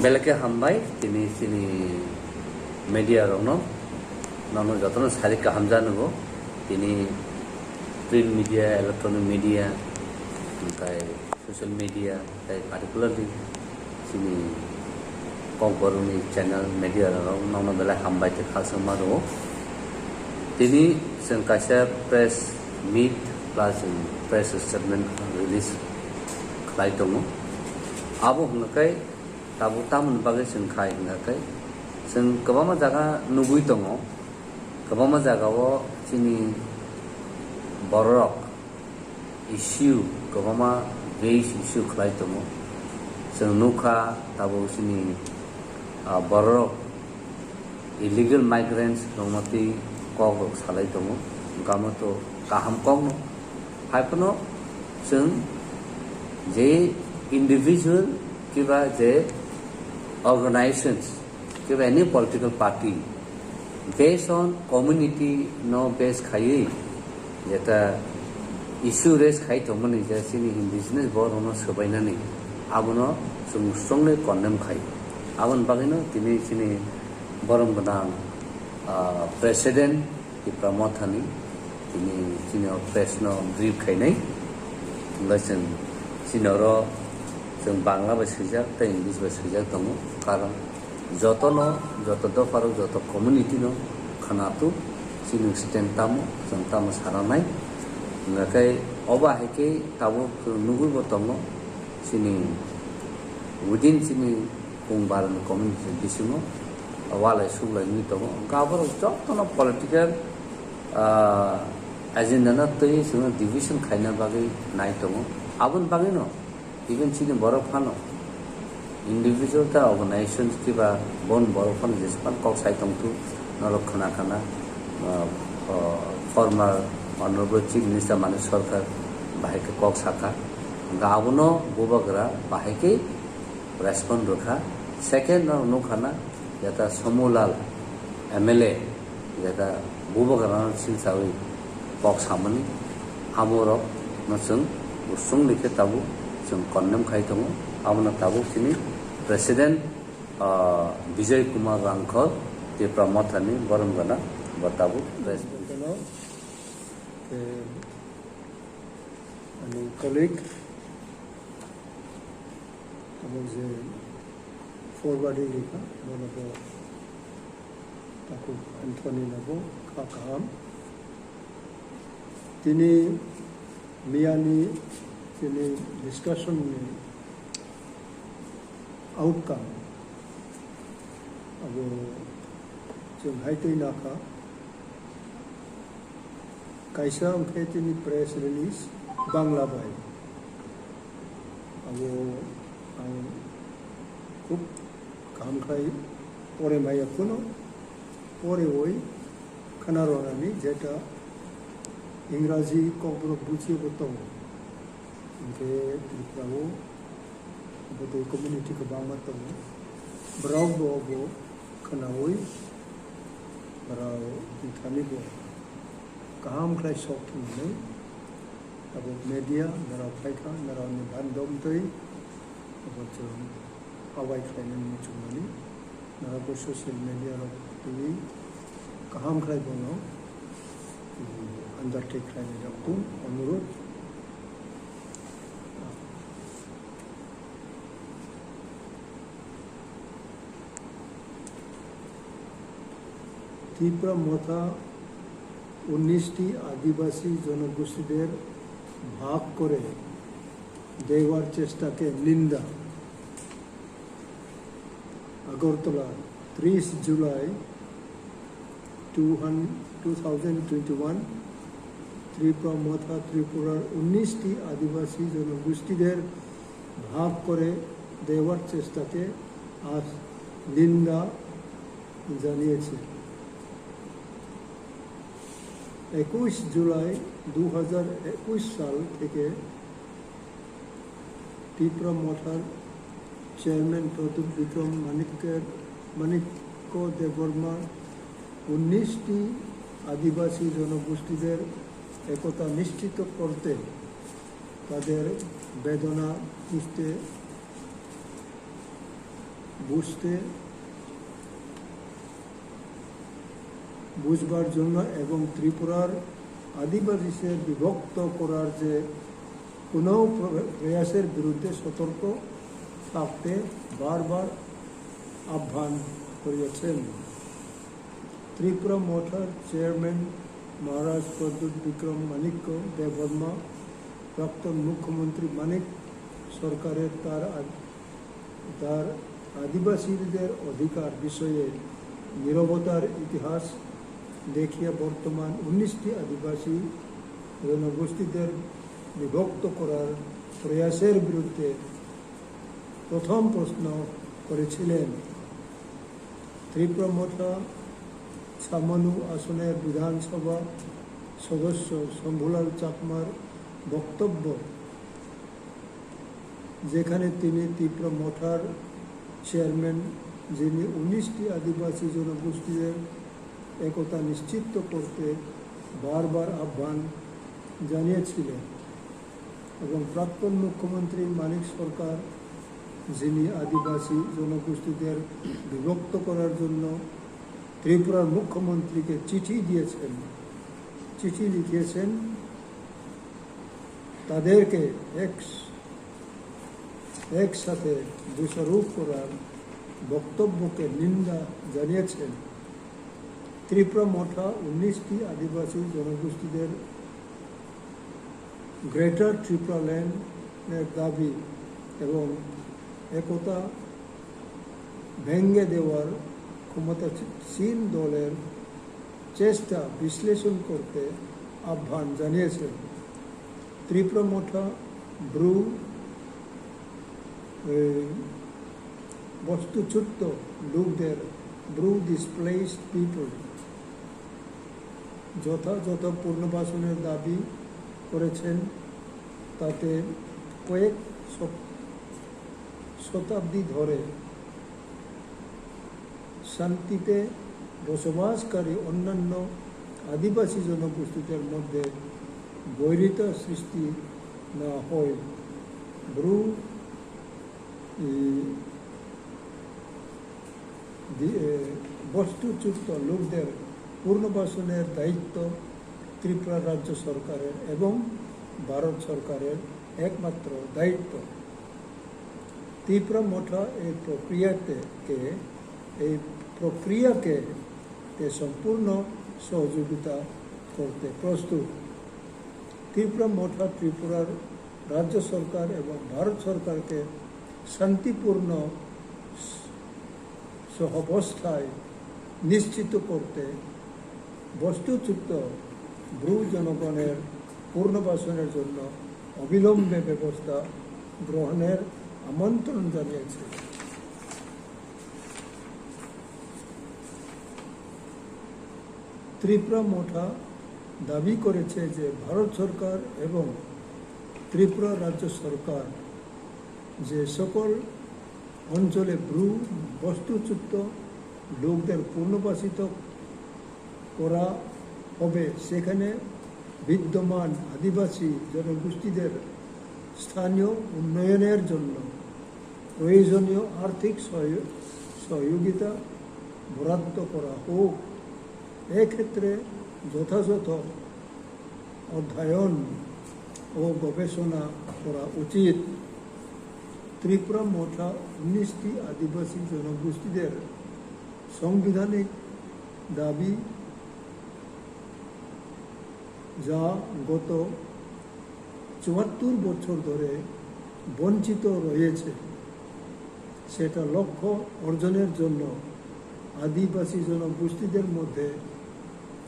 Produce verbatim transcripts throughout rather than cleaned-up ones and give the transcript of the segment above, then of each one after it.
Belai khe hambai tini chini media rokno, nono jotono sarik kaham janogo, tini print media, electronic media, tei social media, tei particularly chini Kokborokni channel media rok nono belai hambai tei khakchangma rwo. Tini chwng kaisa press meet plus chwng press statement release khlai tongo. Abo hwnka khe tabuk tamoni bagwi chwng khai hwnka khe chwng kwbangma jaga nugwi tongo, kwbangma jagao chini bororok issue, kwbangma base issue khlai tongo. Chwng nukha tabuk chini, ah, bororok illegal migrants rokno twi kok rok salai tongo, hwnka mo to kaham kok no. Hai phano chwng je individual kiba je organizations, kiba any political party, based on community no base khaiwi, jeta issue raise khai tongmani je chini indigenous borok no swbainani, abono chwng strongly condemn khai. Aboni bagwino tini chini borom gwnang, ah, president Tipra Mothani tini chini o press no brief khainai. Hwnba chwng chini oro chwng Bangla bai swijak tei English bai swijak tongo. Karon jotono, joto dopharok, joto community no khwnathuk chini stand tamo, chwng tamo sananai. Hwnba khe obo hai khe tabuk chwng nugwi bo tongo chini within chini Kung Barani community bisingo walai suklai wngwi tongo. Hwnkhe aborok jotono political, ah, agenda no twi chwngno division khaina bagwi nai tongo. Aboni bagwino even chini borok phano individual ta organizations kiba bon borok phano jespan kok sai tongthu norok khna khna, ah, ah, former honorable chief minister Manik Sarkar bahai khe kok sakha. Hwnkhe abono bubagra bahai khe respond rwkha. Second no nukha na, jeta Somulal M L A, jeta bubagrano silsawi kok samani, amorok no chwng usung ni khe tabuk chwng condemn khai tongo. Abono tabuk chini president, ah, Bijoy Kumar Rangkhol, Tipra Mothani borom gana, bo tabuk press. Tei ani colleague, abo je forwarding rikha, bono bo takhuk Anthony no bo kha kaham. Tini miyani chini discussion ni outcome abo chwng hai twi nakha. Kaisa wngkhe tini press release Bangla bai. Abo ang khub kaham khlai pore maya phano, pore oi khana rwnani jeta Ingraji kokborok bujiyo bo tongo. Hwnkhe Tripura o bodoi community kwbangma tongo. Borok bo obo khwnaui borok wngthani bo kaham khlai sok thumnai. Abo media norok phaikha, norokni bandom twi abo chwng abai khlainani muchungmani. Norok bo social media rok twiwi kaham khlai bono, mm, undertake khlainai rok tong onurod. Tripura মথা উনিশটি আদিবাসী জনগোষ্ঠীদের ভাগ করে দেওয়ার চেষ্টাকে নিন্দা। আগরতলা, ত্রিশ July two হান-, two thousand twenty one, Tripura Motha ত্রিপুরার উনিশটি আদিবাসী জনগোষ্ঠীদের ভাগ করে দেওয়ার চেষ্টাকে আজ নিন্দা জানিয়েছে। একুশ জুলাই দু হাজার একুশ সাল থেকে ত্রিপুরা মথার চেয়ারম্যান প্রদ্যুৎ বিক্রম মাণিক্যের, মাণিক্য দেববর্মা উনিশটি আদিবাসী জনগোষ্ঠীদের একতা নিশ্চিত করতে, তাদের বেদনা বুঝতে বুঝতে, বুঝবার জন্য এবং ত্রিপুরার আদিবাসীদের বিভক্ত করার যে কোনো প্র-, প্রয়াসের বিরুদ্ধে সতর্ক থাকতে বারবার আহ্বান করিয়াছেন। ত্রিপুরা মঠার চেয়ারম্যান মহারাজ প্রদ্যুৎ বিক্রম মাণিক্য দেববর্মা, প্রাক্তন মুখ্যমন্ত্রী মানিক সরকারের তার আ-, তার আদিবাসীদের অধিকার বিষয়ে নীরবতার ইতিহাস দেখিয়া বর্তমান উনিশটি আদিবাসী জনগোষ্ঠীদের বিভক্ত করার প্রয়াসের বিরুদ্ধে প্রথম প্রশ্ন করেছিলেন। ত্রিপুরা মঠা ছামানু আসনের বিধানসভা সদস্য শম্ভুলাল চাকমার বক্তব্য, যেখানে তিনি ত্রিপুরা মঠার চেয়ারম্যান, যিনি উনিশটি আদিবাসী জনগোষ্ঠীদের একতা নিশ্চিত করতে বারবার আহ্বান জানিয়েছিলেন। এবং প্রাক্তন মুখ্যমন্ত্রী মানিক সরকার, যিনি আদিবাসী জনগোষ্ঠীদের বিভক্ত করার জন্য ত্রিপুরার মুখ্যমন্ত্রীকে চিঠি দিয়েছেন, চিঠি লিখেছেন, তাদেরকে এক, একসাথে দোষারোপ করার বক্তব্যকে নিন্দা জানিয়েছেন। ত্রিপুরা মঠা উনিশটি আদিবাসী জনগোষ্ঠীদের গ্রেটার ত্রিপুরাল্যান্ডের দাবি এবং একতা ভেঙে দেওয়ার ক্ষমতাসীন দলের চেষ্টা বিশ্লেষণ করতে আহ্বান জানিয়েছেন। ত্রিপুরা মঠা ব্রু, এ, বস্তুচ্যুত লোকদের, ব্রু ডিসপ্লেসড পিপল, যথাযথ পুনর্বাসনের দাবি করেছেন, তাতে কয়েক শত-, শতাব্দী ধরে শান্তিতে বসবাসকারী অন্যান্য আদিবাসী জনগোষ্ঠীদের মধ্যে বৈরিতা সৃষ্টি না হয়। ব্রু, ই, দি-, এ, বস্তুচ্যুত লোকদের পুনর্বাসনের দায়িত্ব ত্রিপুরা রাজ্য সরকারের এবং ভারত সরকারের একমাত্র দায়িত্ব। ত্রিপুরা মঠা এই প্রক্রিয়াতে কে, এই প্রক্রিয়াকে তে সম্পূর্ণ সহযোগিতা করতে প্রস্তুত। ত্রিপুরা মঠা ত্রিপুরার রাজ্য সরকার এবং ভারত সরকারকে শান্তিপূর্ণ সহাবস্থায় নিশ্চিত করতে বস্তুচ্যুত ব্রু জনগণের পুনর্বাসনের জন্য অবিলম্বে ব্যবস্থা গ্রহণের আমন্ত্রণ জানিয়েছে। ত্রিপুরা মঠা দাবি করেছে যে ভারত সরকার এবং ত্রিপুরা রাজ্য সরকার যে সকল অঞ্চলে ব্রু বস্তুচ্যুত লোকদের পুনর্বাসিত করা হবে, সেখানে বিদ্যমান আদিবাসী জনগোষ্ঠীদের স্থানীয় উন্নয়নের জন্য প্রয়োজনীয় আর্থিক সহয়-, সহযোগিতা বরাদ্দ করা হোক। এক্ষেত্রে যথাযথ অধ্যয়ন ও গবেষণা করা উচিত। ত্রিপুরা মঠা উনিশটি আদিবাসী জনগোষ্ঠীদের সাংবিধানিক দাবি, যা গত চুয়াত্তর বছর ধরে বঞ্চিত রয়েছে, সেটা লক্ষ্য অর্জনের জন্য আদিবাসী জনগোষ্ঠীদের মধ্যে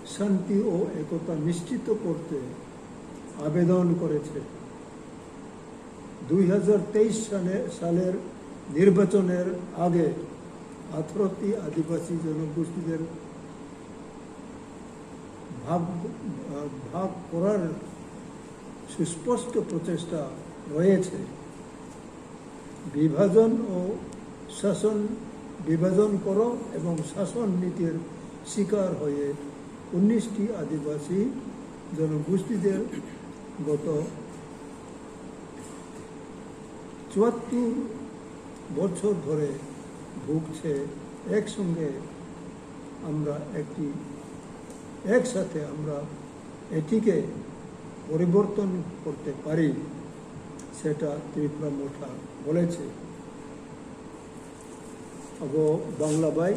শান্তি ও একতা নিশ্চিত করতে আবেদন করেছে। দুই হাজার তেইশ সালে, সালের নির্বাচনের আগে আঠারোটি আদিবাসী জনগোষ্ঠীদের ভাগ, আহ, ভাগ করার সুস্পষ্ট প্রচেষ্টা রয়েছে। বিভাজন ও শাসন, বিভাজন করো এবং শাসন নীতির শিকার হয়ে উনিশটি আদিবাসী জনগোষ্ঠীদের গত চুয়াত্তর বছর ধরে ভুগছে, একসঙ্গে আমরা একটি, একসাথে আমরা এটিকে পরিবর্তন করতে পারি, সেটা ত্রিপুরা মোর্চা বলেছে। Abo Bangla bai